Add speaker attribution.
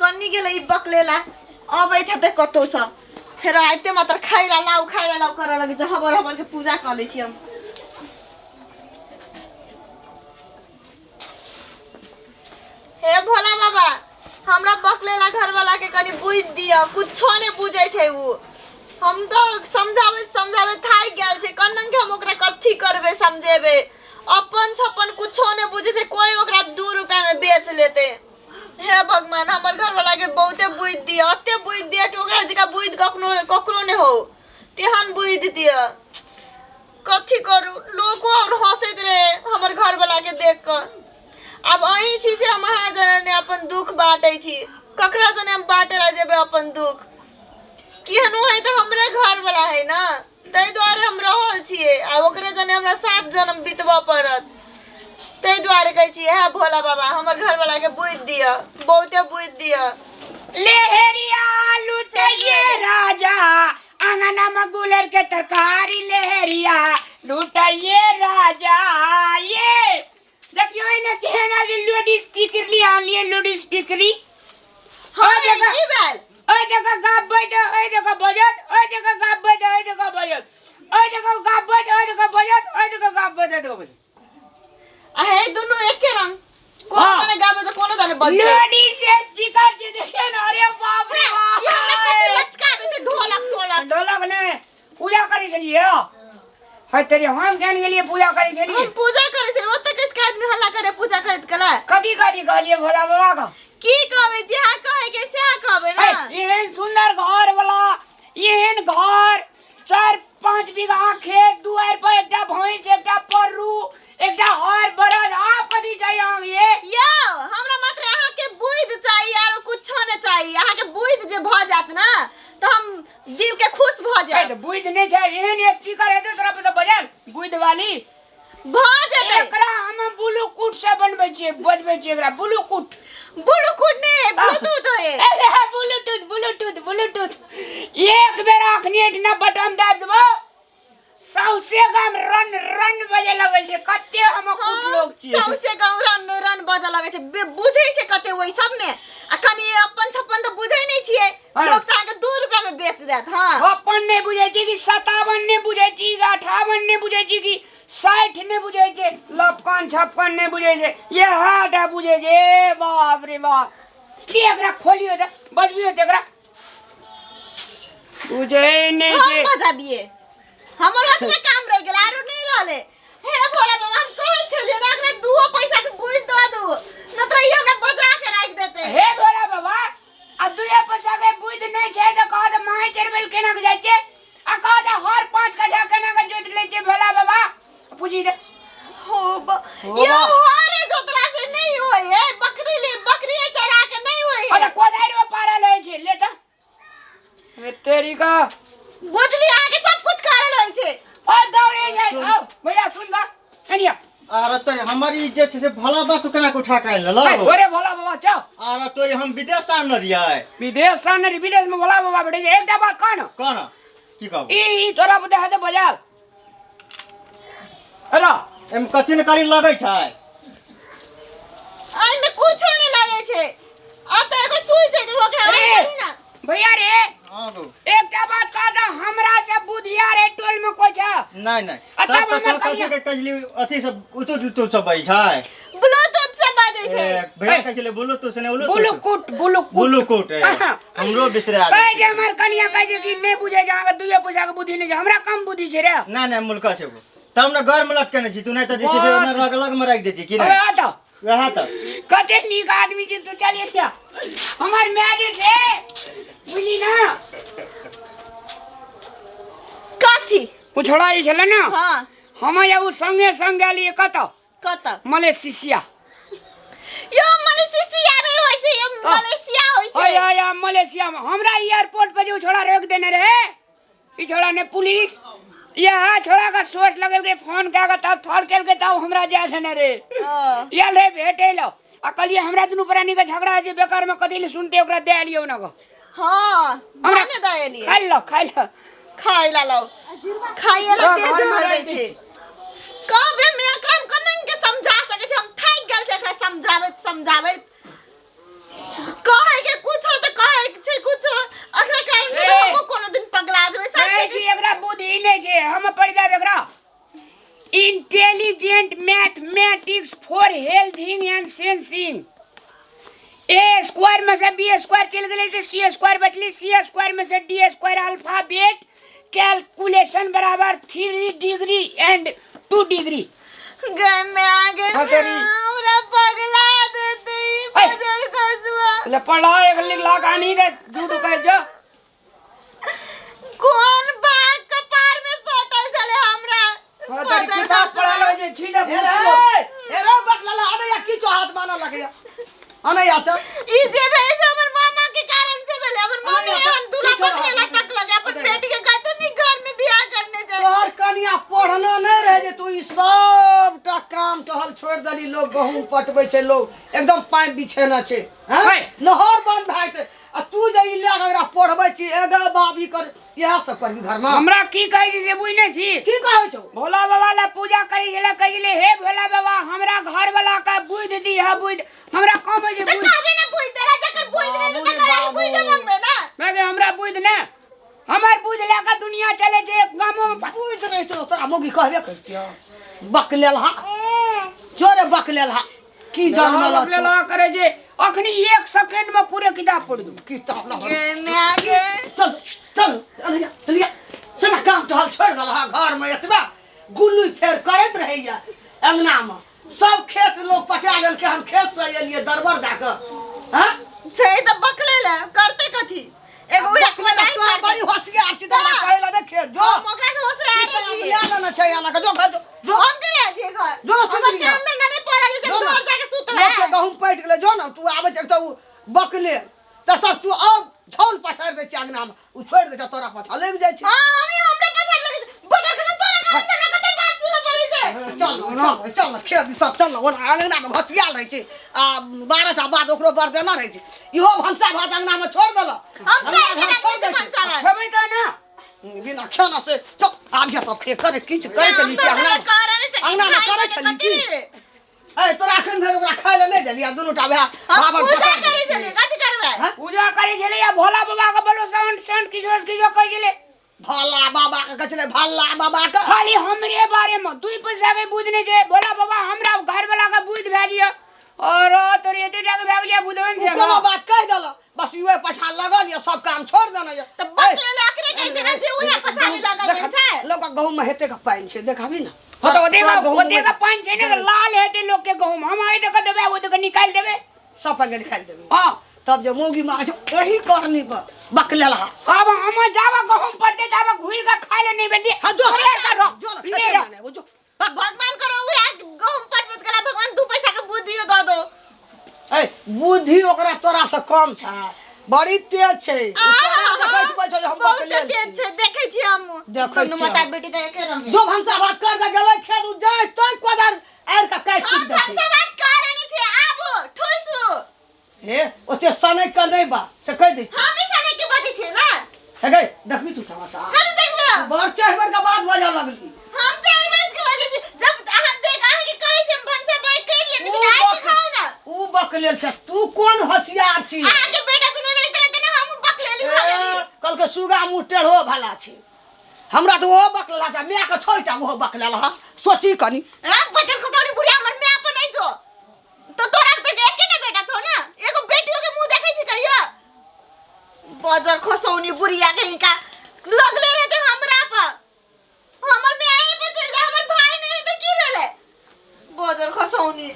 Speaker 1: कन्नी गेलै ई बकलेला अबैत हेतै कतहुसँ फेर आबिते मात्र खाइ ला लाउ खाइ ला लाउ करऽ लगै छै हबर हबर के पूजा कऽ लै छी हम हे भोला बाबा हमरा बकलेला घरवाला के कनि बुझि दिअ कुछो नहि बुझै छै उ हम तऽ समझाबैत समझाबैत थाकि गेल छै कन्नन के हम ओकरा कथी करबै समझेबै अपन छप्पन कुछो नहि बुझै छै कोइ ओकरा 2 रुपया में बेच लेतै। हे भगवान, हमर घरवाला के बहुते बुद्धि दिअ, एते बुद्धि दिअ कि ओकरा जकाँ बुद्धि कखनो ककरो नहि हो, तेहन बुद्धि दिअ। कथी करू, लोको और हंसैत रहे हमर घरवाला के देख कऽ। आब अहीं छी से हम अहाँ जने अपन दुख बाँटै छी, ककरा जने हम बाँटै लए जेबै अपन दुख? केहनो है तऽ हमरे घरवाला है ना, ताहि दुआरे हम रहल छियै आ ओकरे जने हमरा 7 जन्म बितबऽ पड़त। ताहि दुआरे कहै छियै, हे भोला बाबा, हमर घरवाला के बुद्धि दिअ, बहुते बुद्धि दिअ।
Speaker 2: लेहरिया लुटैये राजा, अंगना में गुलर के तरकारी, लेहरिया लुटैये राजा। ये देखियो, एने केहन आदमी लोड स्पीकर लिया आनलिए, लोड स्पीकरी।
Speaker 1: हाँ,
Speaker 2: ओ देखा।
Speaker 1: की भेल?
Speaker 2: ओइ देखो गाबै दे, ओइ देखो बजत, ओइ देखो गाबै दे, ओइ देखो बजत, ओइ देखो गाबै दे, ओइ देखो बजत, ओइ देखो गाबै दे, देखो बजत।
Speaker 1: आ हे दुनू एके रंग कोनो जाने गाबै तऽ कोनो जाने बजतै।
Speaker 2: लोडी से स्पीकर जे देखियो ने, अरे बाप रे बाप।
Speaker 1: ई हमरा कथी लटका दै छै ढोलक तोलक?
Speaker 2: ढोलक ने, पूजा करै छलियै है तेरी, हम केन गेलियै पूजा करै छलियै।
Speaker 1: हम पूजा करै छलियै, ओतऽ कैसे के आदमी हल्ला करे पूजा करैत कला?
Speaker 2: कथी कथी कहलियै भोला बाबा का?
Speaker 1: की कहबै, जेहा कहै के सेहा कहबै ना।
Speaker 2: एहन सुंदर घर वाला, एहन घर, 4-5 बीघा खेत, दुआरि पर एकटा भैंस, एकटा पररू, एकटा हर बरद, आब कथी चाहिए अहाँ ये?
Speaker 1: यौ, हमरा मात्र अहाँके बुद्धि चाही, आरो कुछो नहि चाही। अहाँके बुद्धि जे भऽ जायत ना तऽ हम दिल के खुश भऽ जायब।
Speaker 2: तऽ बुद्धि नहि छै, एहन स्पीकर हेतै तोरा पर तऽ बजल बुद्धि वाली।
Speaker 1: भऽ जेतै।
Speaker 2: एकरा हम ब्लूटूथ से बनबै छियै, बजबै छियै एकरा ब्लूटूथ।
Speaker 1: ब्लूटूथ नहि, ब्लूटूथ होय।
Speaker 2: अरे ब्लूटूथ, ब्लूटूथ, ब्लूटूथ। एक बेर अखनी एहिठिना बटन दाबि देबौ, सौंसे गाम रन रन बजे लगै छै। कते हम कुट लोग छियै।
Speaker 1: सौंसे गाँव रन रन बजऽ लगै छै। बुझै छै कते ओहि सबमे, आ कनि अपन छप्पन तऽ बुझै नहि छियै। लोक तऽ अहाँके 2 रुपया मे बेच देत। हँ।
Speaker 2: अपन नहि बुझै छी कि 57 नहि बुझै छी कि 58 नहि बुझै छी कि 60 नहि बुझै छै, लपकन छपकन नहि बुझै छै, इएह टा बुझै छै। ए बाप रे बाप, के एकरा खोलियो तऽ बजबियो तऽ एकरा बुझै नहि
Speaker 1: हम
Speaker 2: छै।
Speaker 1: बजाबिए, हमर ओतबे काम रहि गेल, आरो नहि रहलै। हे भोला बाबा, हम कहै छलियै ने, एकरा दूओ पैसा के बुझि दऽ दू, नहि तऽ ई हमरा बजा के राखि देतै।
Speaker 2: हे भोला बाबा, आ दुए पैसा के बुद्धि नहि छै तऽ कह तऽ माय चरबै लए केना के जाइ छै, आ कह तऽ हर 5 कट्ठा केना के जोति लै छै भोला बाबा, पूछी दे।
Speaker 1: हो
Speaker 2: हो
Speaker 1: यो
Speaker 2: बा।
Speaker 1: हरे जोतला से नहीं होय है, बकरी ले बकरी चरा के नहीं होय
Speaker 2: अरे
Speaker 1: है।
Speaker 2: कोदारि में पारल होइ छै, ले तऽ हे तेरी का।
Speaker 1: बुझली, अहाँके सब कुछ कारण होइ छै।
Speaker 2: ओ दौड़े जाइ, आओ भैया, सुन बा एनिया।
Speaker 3: आर तोरे हमर ई जे छै से भोला बा तू केना के उठा के आनि लेलौ?
Speaker 2: तोरे भोला बाबा चौ।
Speaker 3: आर तोरे हम विदेश आनने रहियै।
Speaker 2: विदेश आनने रही, विदेश में भोला बाबा भेटै छै। एकटा बात कह न।
Speaker 3: कह न, की कहबो?
Speaker 2: ई तोरा बुते हेतै बजार अरे?
Speaker 3: एमे कथी ने करी लगै छै।
Speaker 1: एहिमे कुछो नहि लगै छै, आ तऽ एगो सुई छै तऽ ओकरा
Speaker 2: अरे
Speaker 1: आनि करू ना।
Speaker 2: भैया रे।
Speaker 3: हाँ गो।
Speaker 2: एकटा बात कह दे, हमरा से बुधियार है टोल में कोई छै?
Speaker 3: नहीं नहीं।
Speaker 2: आ
Speaker 3: तब
Speaker 2: तब
Speaker 3: तऽ
Speaker 2: हमर
Speaker 3: तों कथी
Speaker 2: कनिया-
Speaker 3: के कहली, अथी सब उतुर उतुर सब बजै छै।
Speaker 1: ब्लूटूथ से बाजै छै।
Speaker 3: ए, भैया कहै छलै ब्लूटूथ से नहि उलूटूथ।
Speaker 2: ब्लूकुट, ब्लूकुट।
Speaker 3: ब्लूकुट, ए, हमरो बिसरा
Speaker 2: कहै छै हमर कनिया, कहै छै कि नहि बुझै छै अहाँके, दुइये पैसा के बुद्धि नहि छै, हमरा कम बुद्धि छै रे?
Speaker 3: नहि नहि, मुल्का छै एगो। तब ने घर में लटकेने छी तू, नहि तऽ जे छै से
Speaker 2: बात।
Speaker 3: ओना लग लग में राखि देती कि नहि?
Speaker 2: ओए तऽ
Speaker 3: वएह तऽ।
Speaker 2: कते नीक आदमी छै तू। चल एठिया, हमर माय जे छै, बुझली ना?
Speaker 1: कथी?
Speaker 2: ओ छोड़ा जे छलै ने, हम या ओ संगे संग गेलियै कतऽ?
Speaker 1: कतऽ?
Speaker 2: मलेशिया।
Speaker 1: यो मलेशिया नहि होइ छै, यो मलेशिया होइ छै।
Speaker 2: ओए ओए, मलेशिया में हमरा एयरपोर्ट पर जे ओ छोड़ा रोक देने रहे, ई छोड़ा ने पुलिस, यह छोड़ा का सोच लगल के फोन कए के तब थर केलकै, तब हमरा जाय देने रे। आयल रहे भेटै लए आ कहलियै हमरा दुनू प्राणी के झगड़ा होइ छै बेकार में, कथी लए सुनते, ओकरा दए एलियै ओना कऽ।
Speaker 1: हँ, भने दऽ एलियै।
Speaker 2: खाइ लो, खाइ लो।
Speaker 1: खाइ ला लो, खाइए ला।
Speaker 2: ओकरा
Speaker 1: तेज
Speaker 2: घरमे
Speaker 1: हटै
Speaker 2: राखि
Speaker 1: छै।
Speaker 2: दै।
Speaker 1: कहबे मे एकरा हम कनन के समझा सकै छी? हम थाकि गेल छी एकरा समझाबैत समझाबैत।
Speaker 2: ए स्क्वायर में से बी स्क्वायर चलि गेलै तऽ सी स्क्वायर बचलै सी स्क्वायर में से डी स्क्वायर अल्फाबेट कैलकुलेशन बराबर 3 डिग्री एंड 2 डिग्री।
Speaker 1: गए में आ गए।
Speaker 2: हाँ, तेरी।
Speaker 1: हमरा पगला देते ई
Speaker 2: है।
Speaker 1: बजर खसुआ।
Speaker 2: ले पढ़ा एक लिख लाख आनी दे झूठ कह जो।
Speaker 1: कौन बाग कपार में सटल छले हमरा?
Speaker 2: हाँ, तेरी
Speaker 1: बजर
Speaker 2: किताब
Speaker 1: खसुआ।
Speaker 2: पढ़ा लो जे छी दे।
Speaker 3: ए रे, ए रे बकलेला, अरे या की हाथ माना लगैया अने या त
Speaker 1: ई जे भेलै से हमर मामा के कारण से भेलै। हमर मम्मी
Speaker 3: अरे,
Speaker 1: एहन दूल्हा
Speaker 3: की छोड़ा?
Speaker 1: पकड़ेला तक लगे अपन
Speaker 3: अरे।
Speaker 1: बेटी के कहते नहीं घर में बियाह करने जाए।
Speaker 3: तोहर कनिया पढ़ना नहीं रहे जे तू ई सबटा काम टहल छोड़ देली। लोग गहूम पटबै छै, लोग एकदम पाइप बिछेने छै, हैं?
Speaker 2: है।
Speaker 3: नहर बंद भए जेतै आ तू जे ई लए कऽ एकरा पढ़बै छी, एगा बाबी कर इएह सब करबी घरमे?
Speaker 2: हमरा की कहै छी से बुझ नहि छी?
Speaker 3: की कहै छौ?
Speaker 2: भोला बाबा ला पूजा करी छलै, कहै छलै हे भोला बाबा हमरा घर वाला के बुद्धि दिह बुद्धि, हमरा कम होइ छै
Speaker 1: तऽ
Speaker 2: बुद्धि।
Speaker 1: कहबे ना बुझि देला, जकर बुझि नहि
Speaker 3: बाबू रे
Speaker 1: तकर
Speaker 3: बाबू।
Speaker 1: बुझि मंगबे ना।
Speaker 2: मैं कहे, हमरा बुद्धि ने, हमर बुद्धि लए कऽ दुनिया चलै छै गामो में।
Speaker 3: बुझि रहै छौ तोरा मौगी कहबे करतियौ बकलेलहा, जोरे बकलेलहा की जनमल।
Speaker 2: बकलेलहा करै छै, अखनी 1 सेकेंड में पूरे किताब पढ़ दू।
Speaker 3: किताब लऽ।
Speaker 1: गे में आ गे।
Speaker 3: चल चल चलिया चलिया, सेना काम टहल छोड़ि देलहा, घरमे एतबा गुल्लू फेर करैत रहैया। अंगनामे सब खेत लोग पटा लेलकै, हम खेत से एलियै दरबर दए कऽ, हँ?
Speaker 1: छै तऽ बकले ले करते कथी एगो उहे
Speaker 3: बकलेला तोरा बड़ी होशियार छी तोरा कहै लए खेत जो।
Speaker 1: हम ओकरा से होशियार छी।
Speaker 3: लए लेने छै एना कऽ, जो घर जो जो।
Speaker 1: हम के ले छियै घर?
Speaker 3: जो ना,
Speaker 1: हमर
Speaker 3: सुधरी।
Speaker 1: काम धंधा नहि पड़ल छै,
Speaker 3: जो ना।
Speaker 1: घर जाके सुतबै।
Speaker 3: लोकके गहूम पटि गेलै, जो ने तू आबै छै तऽ ओ बकले तऽ सर तू और झौल पसारि दै छै अंगनामे, ओ छोड़ि दै छै, तोरा पाछा लागि जाइ छै।
Speaker 1: हाँ, हमी हमरे पछाड़ लगे छै। बगर के तोरा कारण से हमरा कते बात सुनऽ पड़ै छै।
Speaker 3: चल चल चल खेत दिस चल ने, ओना अंगनामे घसियाल रहै छै आ 12टा बाद ओकरो बरदेना रहै छै। इहो भनसा भात अंगनामे छोड़ि देलक।
Speaker 1: हम
Speaker 3: अंगना
Speaker 1: काहे
Speaker 3: घर
Speaker 1: के
Speaker 3: छोड़ि दै
Speaker 1: राखै
Speaker 3: छै।
Speaker 1: छी भनसा भात?
Speaker 2: खेबै तऽ ना।
Speaker 3: बिना खाना से चल आब जा तब खे करे किछु करै
Speaker 1: हम
Speaker 3: छली
Speaker 1: तऽ
Speaker 3: कि अंगना
Speaker 1: तोरा करै छै कि
Speaker 3: अंगनामे
Speaker 1: खाइ
Speaker 3: करै
Speaker 1: मे
Speaker 3: छली
Speaker 1: कथी
Speaker 3: की?
Speaker 1: रे?
Speaker 3: ए तोरा एखन धरि ओकरा खाय लए नहि देलियै, दुनू टा भाय
Speaker 1: हम
Speaker 3: बाबर
Speaker 1: पूजा
Speaker 3: पसारि
Speaker 1: करै
Speaker 3: दै
Speaker 1: छलियै, कथी करबै?
Speaker 3: हँ?
Speaker 2: पूजा करै छलै आ भोला बाबा के बोलो संट संट किछो किछो कहै छलै।
Speaker 3: भोला बाबा के कहै छलै, भोला बाबा के।
Speaker 2: खाली हमरे बारे में 2 पैसा के बुद्धि नहीं छै। भोला बाबा हमरा घर वाला के बुद्धि भए जिय और तोर एते टा के भए गेलियै बुधवन
Speaker 3: ओ
Speaker 2: छै।
Speaker 3: कोनो बात कहि देलक बस इहे पाछा लगल यऽ, सब काम छोड़ देने यऽ।
Speaker 1: तऽ बकले ले अकरे कहै छै ने जे उहे पछाड़ी लगल रहै छै।
Speaker 3: लोक गहूम में हेते के पानि छै, देखाबी ने।
Speaker 2: हो तऽ ओते
Speaker 3: तोहर गहूम
Speaker 2: ओते के पानि छै ने तऽ लाल हेतै लोक के गहूम, हम आइ दऽ देबै ओ दऽ निकालि देबै।
Speaker 3: सब पानि निकालि देबै।
Speaker 2: हाँ।
Speaker 3: तब जे मौगी मारै छै ओही करनी पर बकलेलहा।
Speaker 2: आब हम जाबा गहूम पड़तै ताबा घुरि कऽ खाय ले नहि भेलियै।
Speaker 3: हाँ जो
Speaker 2: तोरे कर रह।
Speaker 3: जो ने
Speaker 2: ले
Speaker 3: खेते
Speaker 2: रह।
Speaker 3: में नहि, जो।
Speaker 1: भगवान करो उहे गहूम पटबैत कला भगवान 2 पैसा के बुद्धि दऽ दो।
Speaker 3: ए बुद्धि ओकरा तोरा से कम छै, बड़ी तेज छै। ओ तोरा देखै छै, छै जे हम
Speaker 1: बहुत
Speaker 3: बकलेल
Speaker 1: तेज
Speaker 3: छी।
Speaker 1: छै, देखै छियै हम।
Speaker 3: देखै
Speaker 1: दुनू
Speaker 3: छियै।
Speaker 1: माता बेटी तऽ एके रंग।
Speaker 3: जो भनसा भात कर के गेलै खेत, उ जाय तोय कोदार आरि के काटि
Speaker 1: हम
Speaker 3: कुटि देतै।
Speaker 1: भनसा भात कऽ लेने छियै, आबू ठुसि रू।
Speaker 3: हे ओते सनै के नहि बा से कहि दै।
Speaker 1: हम ही सनै के बजै छियै ने।
Speaker 3: हे गै देखबी तू तमाशा।
Speaker 1: कथी देखबै?
Speaker 3: बड़ चढ़ के बाद बजऽ लगली।
Speaker 1: हम चारि बज के बजै छी जब अहाँ देख अहाँके कहै छी हम भनसा भात करि लेने छी, तऽ आबि कऽ खाउ ने।
Speaker 3: उ बकलेल छै, तू कोन होशियार छी?
Speaker 1: अहाँके बेटा जे नहि रहित रहतै ने हम बकलेली भऽ गेली।
Speaker 3: कहलकै सुगा मुँह टेढ़ो भला छै, हमरा तऽ ओहो बकलेला छै, माय के छोड़ि टा ओहो बकलेला। सोची कनी।
Speaker 1: हाँ, बचल खसौड़ी बुढ़िया हमर माय पर नहि जो तो तोरा तऽ एकेटा बेटा छौ ने, एगो बेटियो के मुंह देखै छी कहियो? बजर खसौनी बुढ़िया कहीं का लगले रहते हमरा पर। हमर माय पर चलि जा, हमर भाई नहि तऽ की भेलै? बजर खसौनी।